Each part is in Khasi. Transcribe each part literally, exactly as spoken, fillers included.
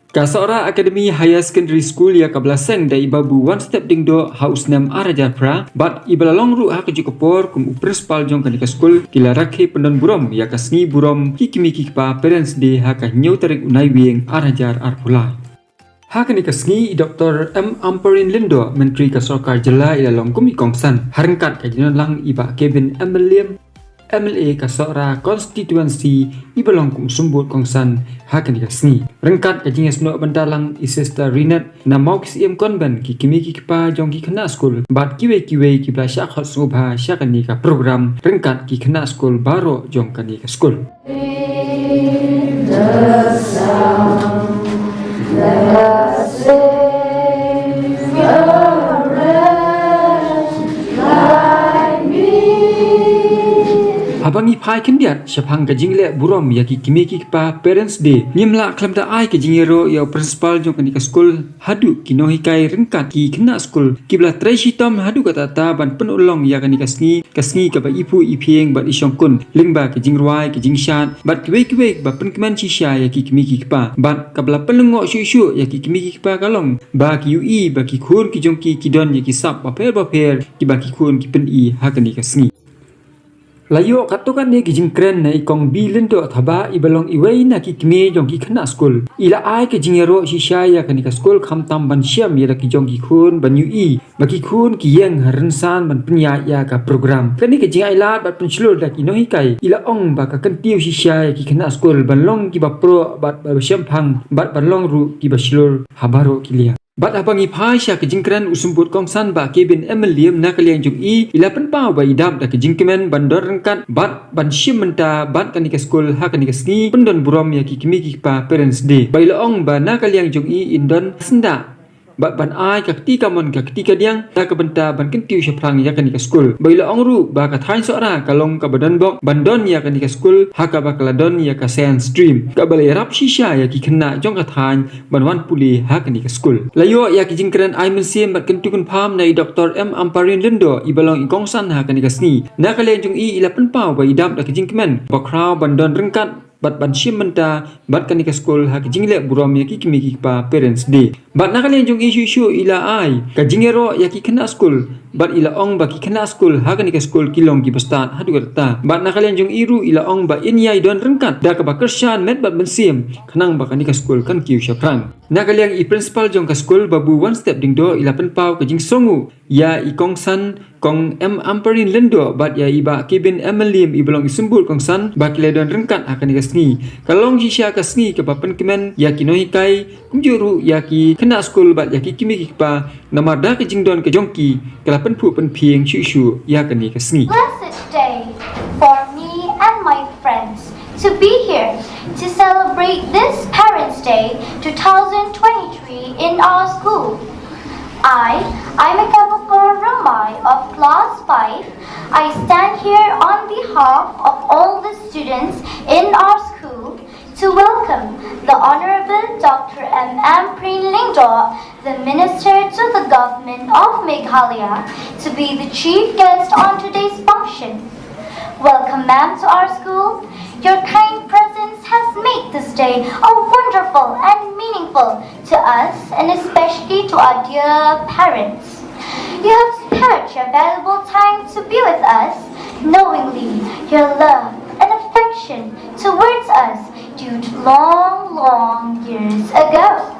Ka Sohra Academy Higher Secondary School ïa kaba la seng da i Babu One Step Diengdoh ha u snem ar hajar phra, bad iba la long ruh ha kajuh ka por kum u principal jong kane ka skul, ki la rakhe pyndon burom ïa ka sngi burom ki kmie ki kpa Parents Day ha ka hynñiew tarik u Naiwieng ar hajar arphew lai. Ha kane ka sngi i Doktor M Ampareen Lyngdoh, Myntri ka Sorkar Jylla, i la long kum i kongsan, ha ryngkat ka jingdon lang i Bah Kevin M Mylliem, M L A ka Sohra Constituency, iba long kum u symbud kongsan ha kane ka sngi. Ryngkat ka jingïasnoh bynta lang i Sister Rinat na Mawkisyiem Convent, ki kmie ki kpa jong ki khynnah skul bad kiwei kiwei kiba la shah khot sngewbha sha kane ka program ryngkat ki khynnah skul baroh jong kane ka skul. Haba ngi phai khyndiat shaphang ka jingleh burom ïa ki kmie ki kpa Parents Day, ngim lah khlem da ai ka jingïaroh ïa u principal jong kane ka skul, haduh ki nonghikai ryngkat ki khynnah skul kiba la trei shitom haduh katta katta ban pynurlong ïa kane ka sngi, ka sngi kaba iphuh iphieng bad ishongkun, lyngba ka jingrwai, ka jingshad bad kiwei kiwei ba pynkmen shisha ïa ki kmie ki kpa. Bad kaba la pynlyngngoh shuh shuh ïa ki kmie ki kpa ka long ba ki ïohi ba ki khun ki jong ki ki don ïa ki sap bapher bapher kiba ki khun ki pyni ha kane ka sngi. La ïoh katto katne ki jingkren na i Kong B Lyngdoh Thabah, iba long iwei na ki kmie jong ki khynnah skul. I la ai ka jingïaroh shisha ïa kane ka skul, khamtam ban shem ïa la ki jong ki khun ban ïohi ba ki khun ki ïeng ha rynsan ban pynïaid ïa ka program. Kane ka jingailad bad pynshlur da ki nonghikai, i la ong ba ka kyntiew shisha ïa ki khynnah skul ban long kiba proh bad ba shemphang bad ban long ruh kiba shlur ha baroh ki liang. Bad haba ngi phai sha ka jingkren u symbud kongsan Bah Kevin M Mylliem, na ka liang jong i, i la pynpaw ba i dap da ka jingkmen ban don ryngkat bad ban shim bynta bad kane ka skul ha kane ka sngi pyndon burom ïa ki kmie ki kpa Parents Day. Ba i la ong ba na ka liang jong i, in don syndah bad ban ai ka kti kamon ka kti kadiang na ka bynta ban kyntiew shaphrang ïa kane ka skul. Ba i la ong ruh ba ka thaiñ Sohra ka long kaba don bok ban don ïa kane ka skul, ha kaba ka la don ïa ka science stream, kaba la ïarap shisha ïa ki khynnah jong ka thaiñ ban wan pule ha kane ka skul. La ïoh ïa ki jingkren ai mynsiem bad kyntu kynpham na i Doktor M Ampareen Lyngdoh, iba long i kongsan ha kane ka sngi. Na ka liang jong i, i la pynpaw ba i dap da ka jingkmen bakhraw ban don ryngkat bad ban shim bynta bad kane ka skul ha ka jingleh burom ïa ki kmie ki kpa Parents Day. Bad na ka liang jong i shuh shuh, i la ai ka jingïaroh ïa ki khynnah skul bad i la ong ba ki khynnah skul ha kane ka skul ki long kiba stad haduh katta. Bad na ka liang jong i ruh, i la ong ba in ïai don ryngkat da kaba kyrshan met bad mynsiem khnang ba kane ka skul kan kiew shaphrang. Na ka liang i principal jong ka skul, Babu One Step Diengdoh, i la pynpaw ka jingsngewnguh ïa i kongsan Kong M Ampareen Lyngdoh bad ïa i Bah Kevin M Mylliem, iba long i symbud kongsan, ba ki la don ryngkat ha kane ka sngi. Ka long shisha ka sngi kaba pynkmen ïa ki nonghikai, kumjuh ruh ïa ki khynnah skul bad ïa ki kmie ki kpa, namar da ka jingdon ka jong ki, ka la pynphuh pynphieng shuh shuh ïa kane ka sngi. Blessed day for me and my friends to be here to celebrate this Parents' Day two thousand twenty-three in our school. I, I'm Ikabukor Ramai of class five. I stand here on behalf of all the students in our school to welcome the Honorable Doctor M Ampareen Lyngdoh, the Minister to the Government of Meghalaya, to be the chief guest on today's function. Welcome, ma'am, to our school. Your kind presence has made this day a wonderful and meaningful to us, and especially to our dear parents. You have spared your valuable time to be with us, knowingly your love and affection towards us due to long, long years ago.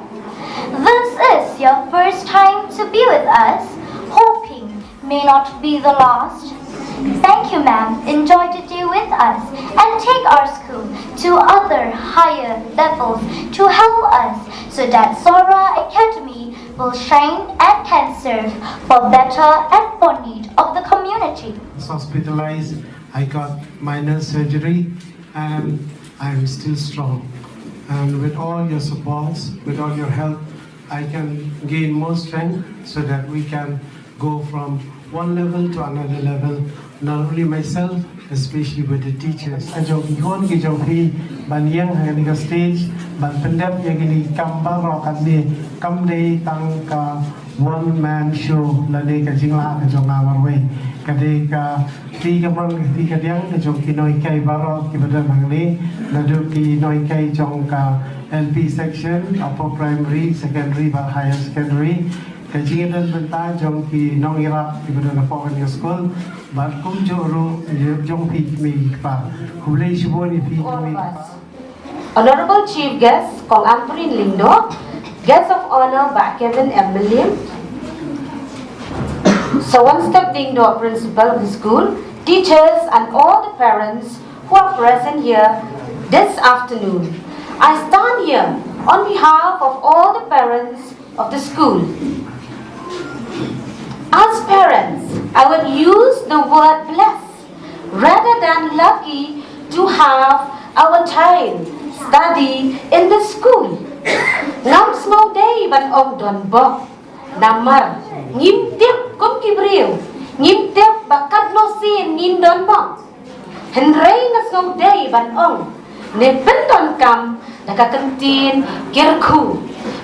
This is your first time to be with us, hoping may not be the last. Thank you, ma'am. Enjoy the day with us and take our school to other higher levels to help us so that Sohra Academy will shine and can serve for better and for need of the community. Hospitalized, I got minor surgery, and I'm still strong. And with all your supports, with all your help, I can gain more strength so that we can go from one level to another level, not only myself, especially with the teachers. Ka jong ki khun ki jong phi ban ïeng ha kane ka stage, ban pyndep ïa kine ki kam baroh katne, kam dei tang ka One man show lane ka jinglah ka jong nga marwei. Ka dei ka kti kamon ka kti kadiang ka jong ki nonghikai baroh kiba don hangne, naduh ki nonghikai jong ka L P section, upper primary, secondary bad higher secondary. Ka jingdon bynta jong ki nongïarap kiba don hapoh kane ka skul bad kumjuh ruh jong phi ki mei ki kpa. Khublei shibun ïa phi ki mei ki kpa. Honorable Chief Guest Kong Ampareen Lyngdoh, Guest of Honor Bah Kevin M Mylliem, Sir Wanstep Lyngdoh, Principal of the school, teachers and all the parents who are present here this afternoon. I stand here on behalf of all the parents of the school. As parents, I would use the word blessed rather than lucky to have our child study in the school. Ngam sngewdei ban ong donbok. Namar ngim tip kum ki briew, ngim tip ba katno sien ngin donbok. Hynrei nga sngewdei ban ong, ne pyndonkam da ka kyntien kyrkhu.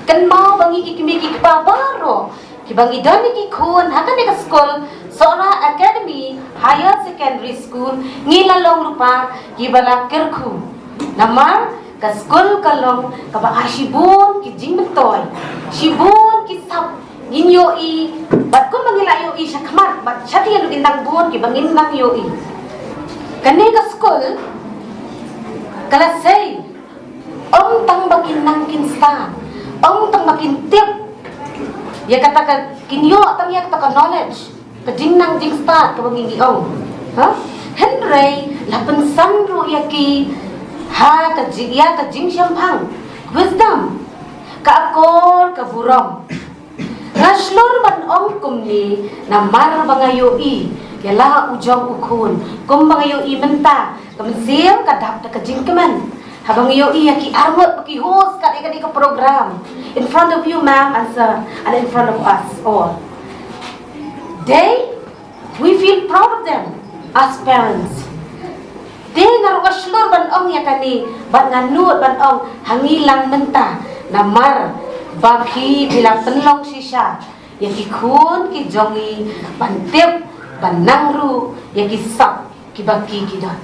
Kynmaw ba ngi ki kmie ki kpa baroh kiba ngi don ïa ki khun ha kane ka skul, Sohra Academy Higher Secondary School, ngi la long lypa kiba la kyrkhu. Namar ka skul ka long kaba ai shibun ki jingmyntoi, shibun ki sap ngin ïohi, bad kumba ngi la ïohi shakhmat bad shadien ruh kin dang bun kiba ngin nang ïohi. Kane ka skul ka la sei ym tang ba kin nang kin stad, ym tang ba kin tip ïa kata ka, kin ïoh tang ïa kata ka knowledge, ka jingnang jingstad kaba ngi ngi ong. Ha? Hynrei la pynsan ruh ïa ki ha ka jing, ïa ka jingshemphang, wisdom, ka akor ka burom. Nga shlur ban ong kumne namar ba nga ïohi ïa la u jong u khun, kumba nga ïohi mynta, ka mynsiem ka dap da ka jingkmen haba nga ïohi ïa ki arngut ba ki host kat ïa kane ka program in front of you, ma'am and sir, and in front of us all. They, we feel proud of them as parents. Te nga ruh nga shlur ban ong ïa kane, bad nga nud ban ong ha ngi lang mynta, namar ba phi, phi la pynlong shisha ïa ki khun ki jong ngi ban tip, ban nang ruh ïa ki sap kiba ki ki don.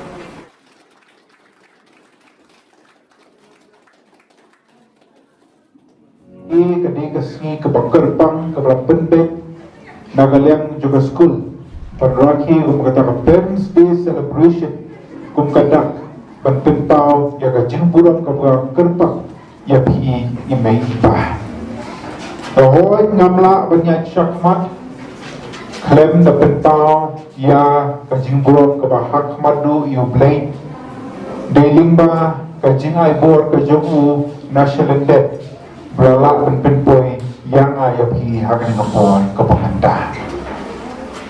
Ka dei ka sngi kaba kyrpang kaba la pynbeit na ka liang jong ka skul ban rakhe kum kata ka Parents' Day Celebration kum ka dak ban pynpaw ïa ka jingburom kaba kyrpang ïa phi i mei i pa. Hooid, ngam lah ban ïaid shakhmat khlem da pynpaw ïa ka jingburom kaba ha khmat duh ïa U Blei. Dei lyngba ka jingai bor ka jong u na shalyndet ba la lah ban pynpoi ïa nga ïa phi ha kane ka por kaba mynta.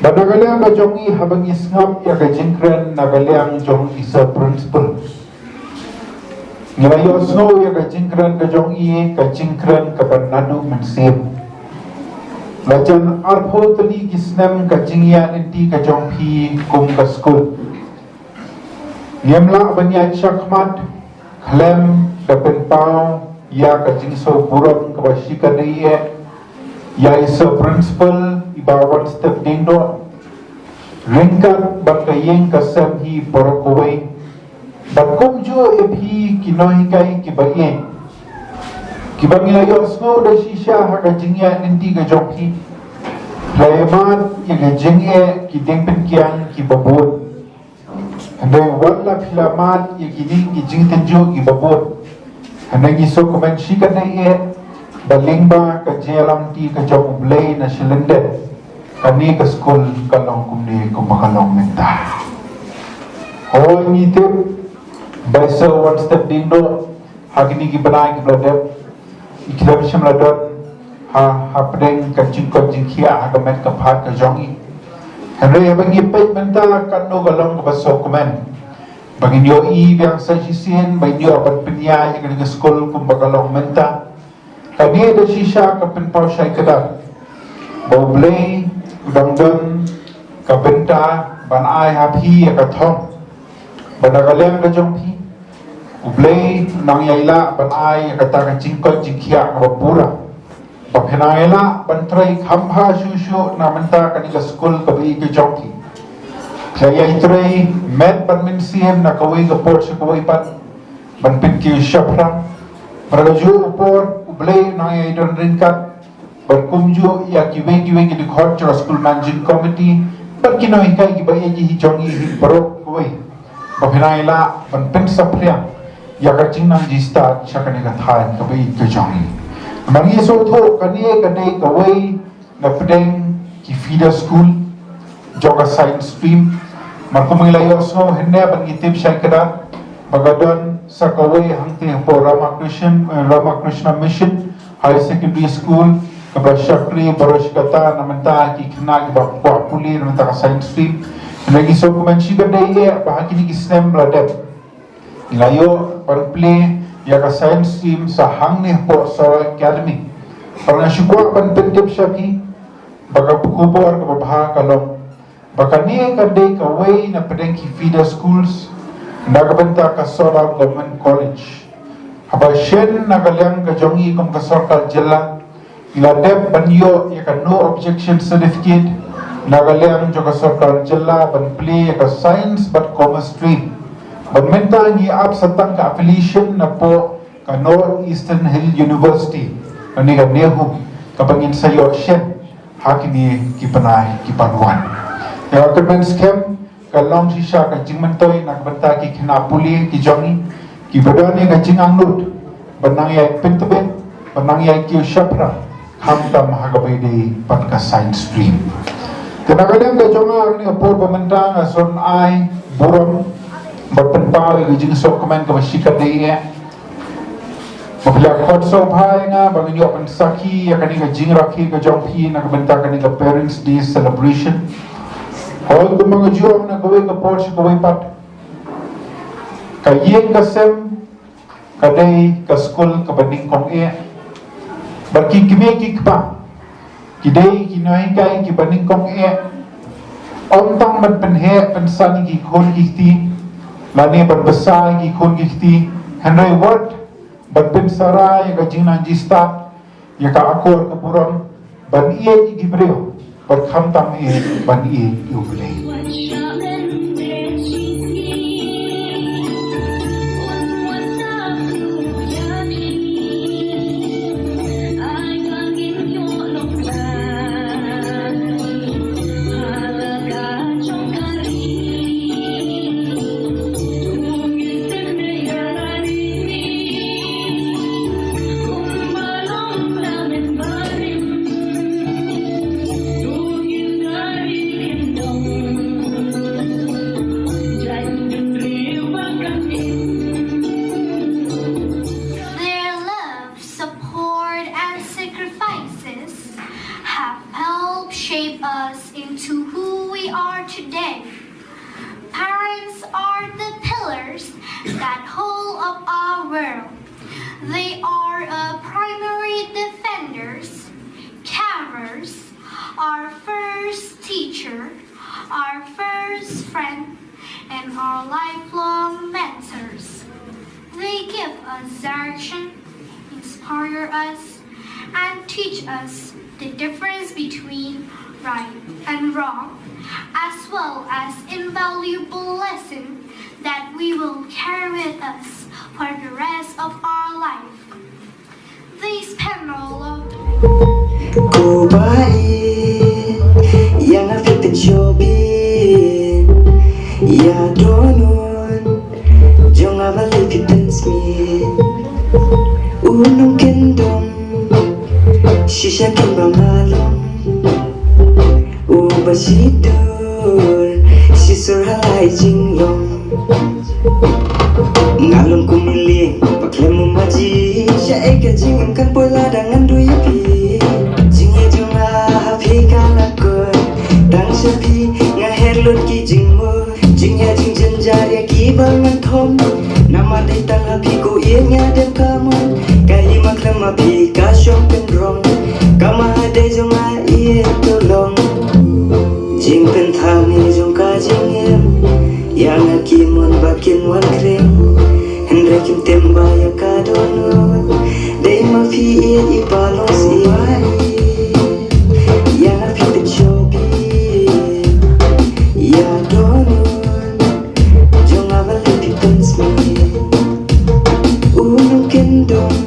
Bad na ka liang ka jong ngi, haba ngi sngap ïa ka jingkren na ka liang jong i Sir Principal, ngi la ïohsngew ïa ka jingkren ka jong i, ka jingkren kaba naduh mynsiem. La jan arphew tylli ki snem ka jingïaid lynti ka jong phi kum ka skul. Ngim lah ban ïaid shakhmat khlem da pynpaw ïa ka jingsngew burom kaba shikatdei eh ïa i Sir Principal, i Bah Wanstep Lyngdoh, ryngkat bad ka ïing ka sem hi baroh kawei, bad kumjuh ïa phi ki nonghikai kiba ïeit, kiba ngi la ïohsngew da shisha ha ka jingïaid lynti ka jong phi. La ïa mad ïa ka jingeh ki diengpyngkiang kiba bun. Hynrei wat la phi la mad ïa kine ki jingtynjuh kiba bun, hynrei ngi sngewkmen shikatdei eh ba lyngba ka jingïalam lynti ka jong U Blei na shalyndet, kane ka skul ka long kumne kumba ka long mynta. Hooid, ngi tip ba i Sir Wanstep Lyngdoh, ha kine ki bnai kiba la dep, i khlem shym la don ha, hapdeng ka jingkoit jingkhiah ha ka met ka phad ka jong i. Hynrei haba ngi peit mynta, katno ka long kaba sngewkmen ba ngin ïohi biang sa shisien ba ngin ïoh ban pynïaid ïa kane ka skul kumba ka long mynta. Kane da shisha ka pynpaw shai kdar ba U Blei u dang don ka bynta ban ai ha phi ïa ka thong, ba na ka liang ka jong phi U Blei u nang ïai lah ban ai ïa kata ka jingkoit jingkhiah kaba pura. Ba phin nang ïa lah ban trei kham bha shuh shuh na bynta kane ka skul kaba ïeit ka jong phi. Phi la ïai trei met bad mynsiem na kawei ka por sha kawei pat ban pynkiew shaphrang. Bad ha kajuh ka por U Blei u nang ïai don ryngkat bad kumjuh ïa kiwei kiwei ki dkhot jong ka School Managing Committee bad ki nonghikai kiba ïeit hi jong ngi hi baroh kawei. Ba phin nang ïa lah ban pynsaphriang ïa ka jingnang jingstad sha kane ka thaiñ kaba ïeit ka jong ngi. Namar ngi sngewthuh kane ka dei kawei na pdeng ki feeder school jong ka science stream. Namar kumba ngi la ïohsngew hynne bad ngi tip shai kdar ba ka don sa kawei hangtei hapoh Ramakrishna, eh, Ramakrishna Mission Higher Secondary School kaba shakri baroh shi katta na bynta ki khynnah kiba kwah pule na bynta ka science stream. Hynrei ngi sngewkmen shibun dei ïa ba ha kine ki snem ba la dep ngi la ïoh ban plie ïa ka science stream sa hangne hapoh Sora Academy. Bad nga shu kwah ban pyntip sha phi ba ka khubor kaba bha ka long ba kane ka dei kawei na pdeng ki feeder schools na ka bynta ka Sora Government College. Haba shen na ka liang ka jong ngi kum ka sorkar jylla, ngi la dep ban ïoh ïa ka no objection certificate na ka liang jong ka sorkar jylla ban plie ïa ka science bad commerce stream. Bad mynta ngi ap sa tang ka affiliation napoh ka North Eastern Hill University, lane ka NEHU, kaba ngin sa ïoh shen ha kine ki bnai kiban wan. Ïa ka kyrmen skhem ka long shisha ka jingmyntoi na ka bynta ki khynnah pule ki jong ngi kiba don ïa ka jingangnud ban nang ïai pyntbit, ban nang ïai kiew shaphrang, khamtam ha kaba ïadei bad ka science stream. Te na ka liang ka jong nga ha kane ka por ba mynta nga sngewbha ai burom bad pynpaw ïa ka jingsngewkmen kaba shikatdei eh ba phi la khot sngewbha ïa nga ba ngan ïoh ban sakhi ïa kane ka jingrakhe ka jong phi na ka bynta kane ka Parents' Day celebration. Hooid, kumba nga ju ong na kawei ka por sha kawei pat, ka ïing ka sem ka dei ka skul kaba nyngkong eh. Bad ki kmie ki kpa ki dei ki nonghikai kiba nyngkong eh, ym tang ban pynheh pynsan ïa ki khun ki kti lane ban bsa ïa ki khun ki kti, hynrei wat ban pynsaroi ïa ka jingnang jingstad, ïa ka akor ka burom ban ïeit ïa ki briew bad khamtam eh ban ïeit ïa U Blei. Their love, support, and sacrifices have helped shape us into who we are today. Parents are the pillars that hold up our world. They are our primary defenders, carers, our first teacher, our first friend, and our lifelong mentors. They give us direction, inspire us, and teach us the difference between right and wrong, as well as invaluable lesson that we will carry with us for the rest of our life. They spend all of Ko ba i ïa nga phi pynshoi bit ïa dohnud jong nga, ba lei phi pynsmit. U nongkyndong shisha kin ba nga long, uba shidur shisur ha la i jinglong. Nga long kum i lieng ba khlem u maji, sha ei ka jingim kan poi lada ngan duh ïa phi. Jingïeit jong nga ha phi ka la kut, tang sha phi nga her lut ki jingmut. Jingïa jingjynjar ïa ki ba ngan thom, namar dei tang ha phi ko ïeit nga dem ka mon. Ka i ma khlem ma phi ka shong pynrong, ka ma ha dei jong nga ïeit to long. Jingpynthame jong ka jingim, ïa nga ki mon ba kin wan khring. Hynrei kim tem ba ïa ka dohnud, dei ma phi ïeit i ba long sih. Ïa nga phi pynshoi bha, ïa dohnud jong nga balei phi pynsmit. U nongkyndong,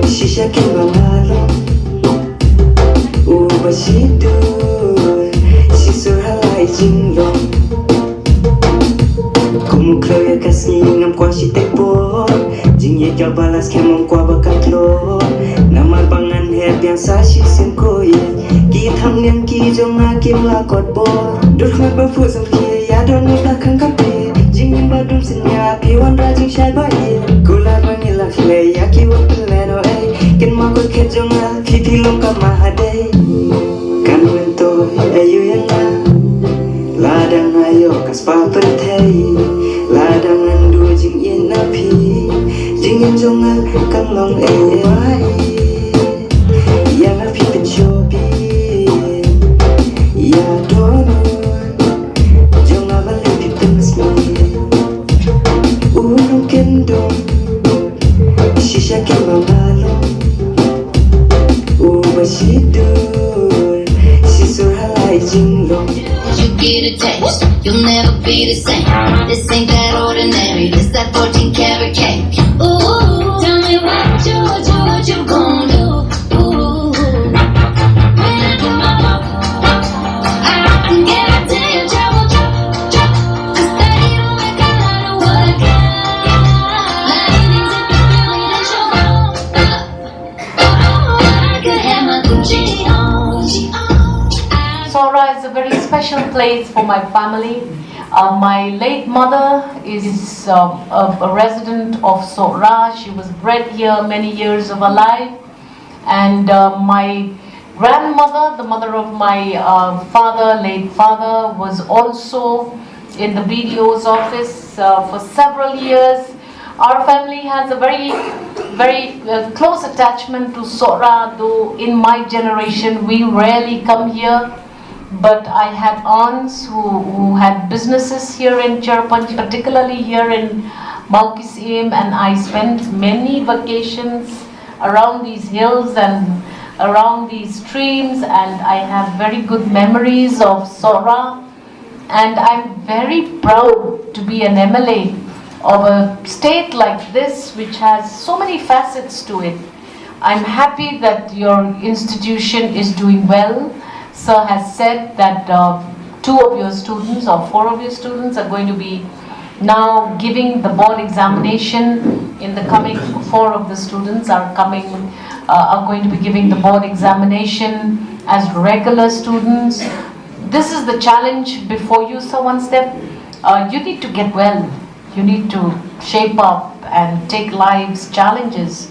shisha kin ba nga long uba shidur, shisur ha la i jinglong. Kum u khlem ïa ka sngi ngam kwah shi tei por. Jingïeit ka balas kem ngam kwah ba ka tlot. Namar ba ngan heh biang sa shisien ko ïeit. Ki thapniang ki jong nga kim lah kot bor. Dur khmat ba phuh sam ki ïa don ni ta khang ka phi. Jingim ba dum sien ïa phi wanrah jingshai ba ïeit. Kular ba ngi la khlei ïa ki wan pynlehnohei. Kin ma kot khet jong nga phi phi long ka ma hadei. Kan myntoi aïu ïa nga. Lada nga ïoh ka spah pyrthei, lada ngan duh jingïeit na phi, jingim jong nga kan long ei ei. Ïa nga phi pynshoi bha, ïa dohnud jong nga balei phi pynsmit. U nongkyndong, shisha kin ba nga long uba shidur, shisur ha la i jinglong. Once you get a taste, you'll never be the same. This ain't that ordinary, this that fourteen karat cake. Ooh, tell me what you, what you, what you gonna do? Ooh, when I do my walk, I can guarantee you trouble, trouble, trouble. Just that you don't make a lot of what I got. Like it is if you feel me, then show up. Sohra is a very special place for my family. Uh, my late mother is uh, a, a resident of Sohra. She was bred here many years of her life. And uh, my grandmother, the mother of my uh, father, late father, was also in the B D O's office uh, for several years. Our family has a very, very uh, close attachment to Sohra, though in my generation we rarely come here. But I had aunts who, who had businesses here in Cherrapunji, particularly here in Mawkisem, and I spent many vacations around these hills and around these streams, and I have very good memories of Sohra. And I'm very proud to be an M L A of a state like this, which has so many facets to it. I'm happy that your institution is doing well. Sir has said that uh, two of your students or four of your students are going to be now giving the board examination in the coming. Four of the students are coming, uh, are going to be giving the board examination as regular students. This is the challenge before you, sir, one step. Uh, you need to get well. You need to shape up and take life's challenges.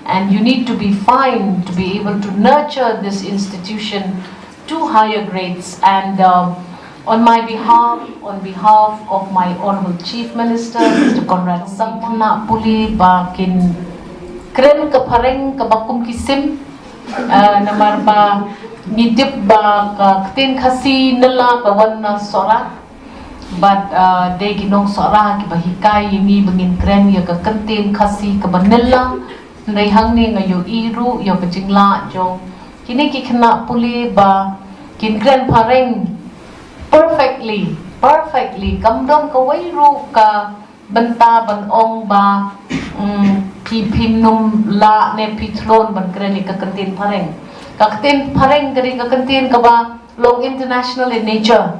And you need to be fine to be able to nurture this institution to higher grades. And um, on my behalf, on behalf of my Honorable Chief Minister, Mister Conrad Sangma, pule ba kin kren ka phareng kaba kum ki sim, uh, namar ba ngi tip ba ka ktien Khasi nylla ka wan na Sohra. Bad uh, dei ki nong Sohra kiba hikai ïa ngi ba ngin kren ïa ka ktien Khasi kaba nylla. Hynrei hangne nga ïohi ruh ïa ka jinglah jong kine ki khynnah pule ba kin kren phareng perfectly, perfectly. Kam don kawei ruh ka bynta ban ong ba mm, phi phim nym lah ne phi thlon ban kren ïa ka ktien phareng. Ka ktien phareng ka dei ka ktien kaba long international in nature.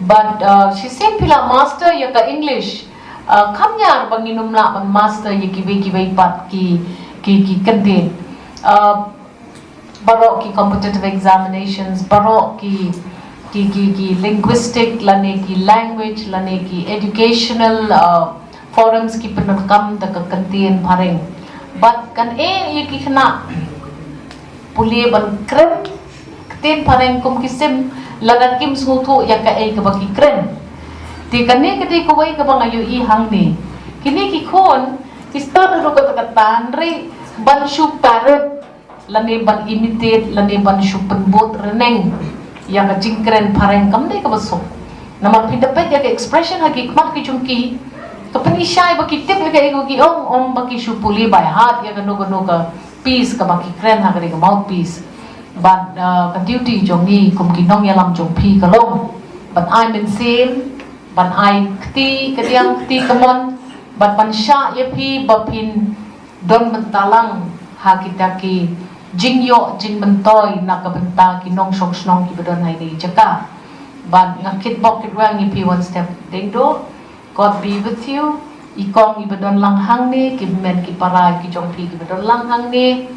But uh, shisien phi lah master ïa ka English. Uh, kham ïar ba ngin ym lah ban master ïa kiwei kiwei pat ki ki ki ktien. Uh, baroh ki competitive examinations, baroh ki ki ki ki linguistic lane ki language lane ki educational uh, forums ki pyndonkam da ka ktien phareng. Bad kan eh ïa ki khynnah pule ban kren ktien phareng kum ki sim lada kim sngewthuh ïa kaei kaba ki kren. Te kane ka dei kawei kaba nga ïohi hangne. Kine ki khun ki stad ruh kata kata hynrei ban shu tarep lane ban imitate lane ban shu pynbud rneng ïa ka jingkren phareng kam dei kaba suk. Namar phi da peit ïa ka expression ha ki khmat ki jong ki, Ka pyni shai ba ki tip ïa kaei kaba ki ong, ym ba ki shu pule by heart ïa kano kano ka piece kaba ki kren ha kane ka mouthpiece. Bad, uh, ka duty jong ngi kum ki nongïalam jong phi ka long ban ai mynsiem, ban ai kti kadiang kti kamon, bad ban shah ïa phi ba phin don bynta lang ha kita ki jingïoh jingmyntoi na ka bynta ki nongshong shnong kiba don ha ine i jaka. Bad nga kitbok kitrwiang ïa phi One Step Diengdoh. God be with you. I kong iba don lang hangne, ki hynmen ki para ki jong phi kiba don lang hangne.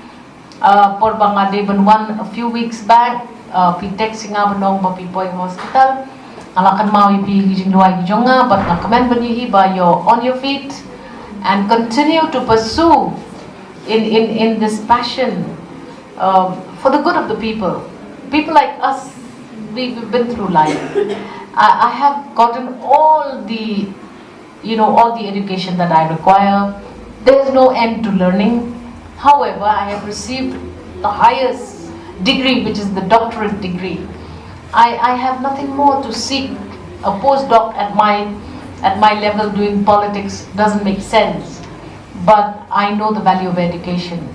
Uh, por ba nga dei ban wan a few weeks back, uh, phi text ïa nga ban ong ba phi poi hospital. Nga la kynmaw ïa phi ki jingduwai ki jong nga, bad nga kmen ban ïohi ba you're on your feet and continue to pursue in, in, in this passion, um, for the good of the people. People like us, we, we've been through life. I, I have gotten all the, you know, all the education that I require. There's no end to learning. However, I have received the highest degree, which is the doctorate degree. I, I have nothing more to seek. A postdoc at my, at my level doing politics doesn't make sense. But I know the value of education.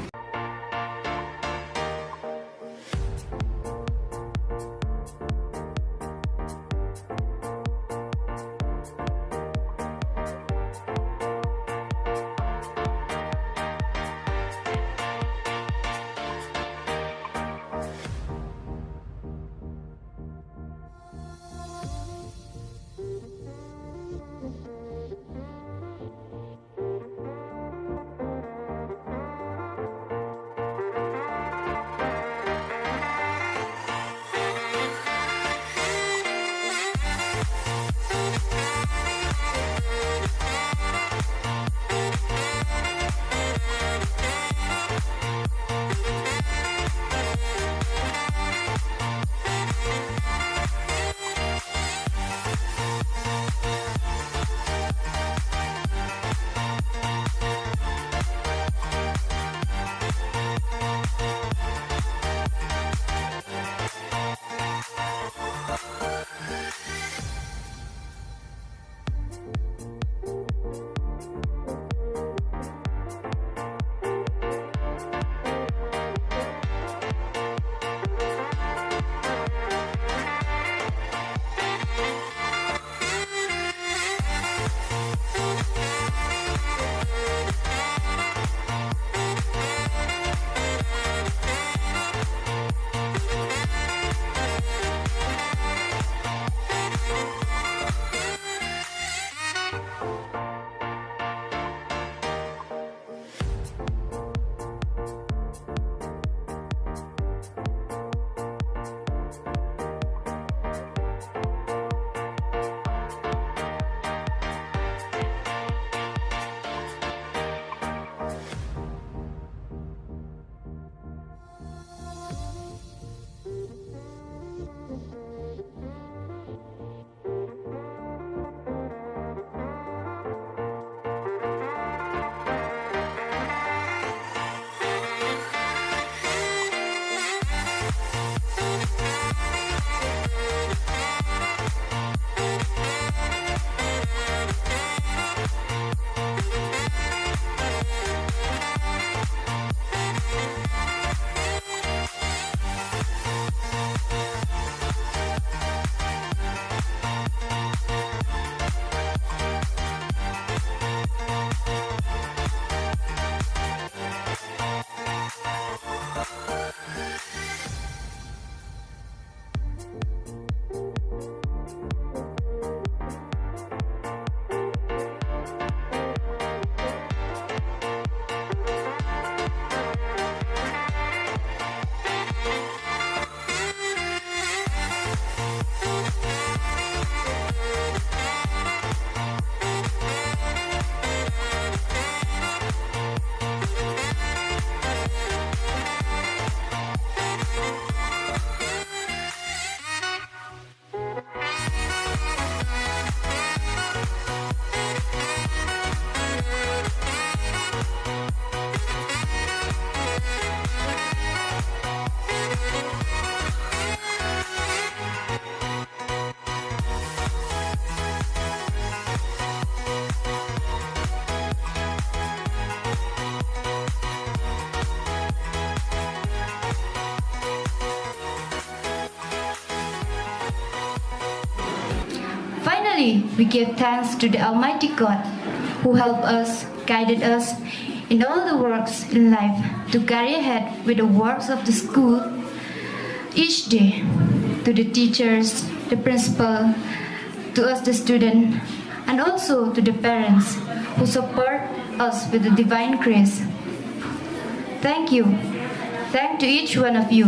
We give thanks to the Almighty God who helped us, guided us in all the works in life to carry ahead with the works of the school each day, to the teachers, the principal, to us the student, and also to the parents who support us with the divine grace. Thank you. Thank to each one of you.